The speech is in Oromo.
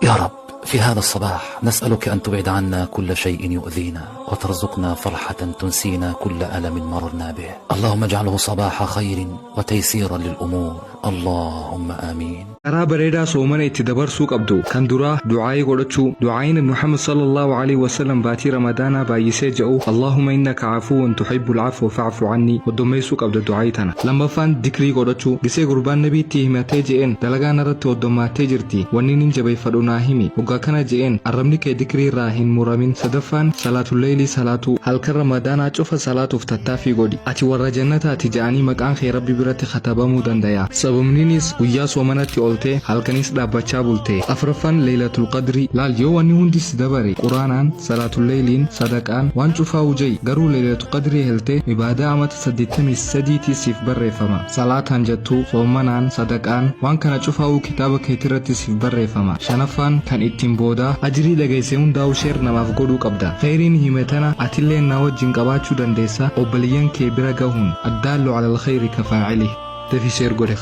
يا رب، في هذا الصباح نسألك أن تبعد عنا كل شيء يؤذينا وترزقنا فرحة تنسينا كل ألم مررنا به. اللهم اجعله صباح خير وتيسيرا للأمور. اللهم آمين. Karaa bareedaa soomana itti dabarsuu qabdu kan duraa du'aayii godhachuu. Du'aayiin Nabi Muhammad sallallahu alaihi wasallam baatii Ramadaanaa baay'isee je'u "اللهم إنك عفو تحب العفو فاعف عني". Hoddommeessuu qabda du'aayii tana. Lammaffaan dikrii godhachuu. Gisee gurbaan nabiitti himatee je'een, "Dalagaan irratti hoddommaattee jirti, wanni nin jabeeffadhu naa himi." Hoggaa kana je'een, "Arrabni kee dikrii irraa hin muramin." Sadaffaan salaatulleeylii salaatuu. Halkan Ramadaanaa cufa salaatuuf tattaaffii godhi. Ati warra jannataati je'anii maqaan kee Rabbi biratti katabamuu dandaya, sababniinis guyyaa soomanatti oltee halkanis dhaabbachaa bulte. Afraffaan Leeylatul Qadrii laal. Yoo wanni hundi si dabare, Quraanaan, salaatulleeyliin, sadaqaan, waan cufaa hujay, garuu Leeylatul Qadrii heltee ibaadaa amata 83 siif barreeffama. Salaataan jettuu, soomanaan, sadaqaan, waan kana cufaa'uu kitaaba keetirratti siif barreeffama. Shanaffaan kan ittiin boodaa ajrii dhageesse hundaa'u share namaaf godhuu qabda. Kheyriin hime tana atillee na wajjin qabaachuu dandeessa obboleeyyan kee bira gahuun. الدال على الخير كفاعله. Dafii share godhe.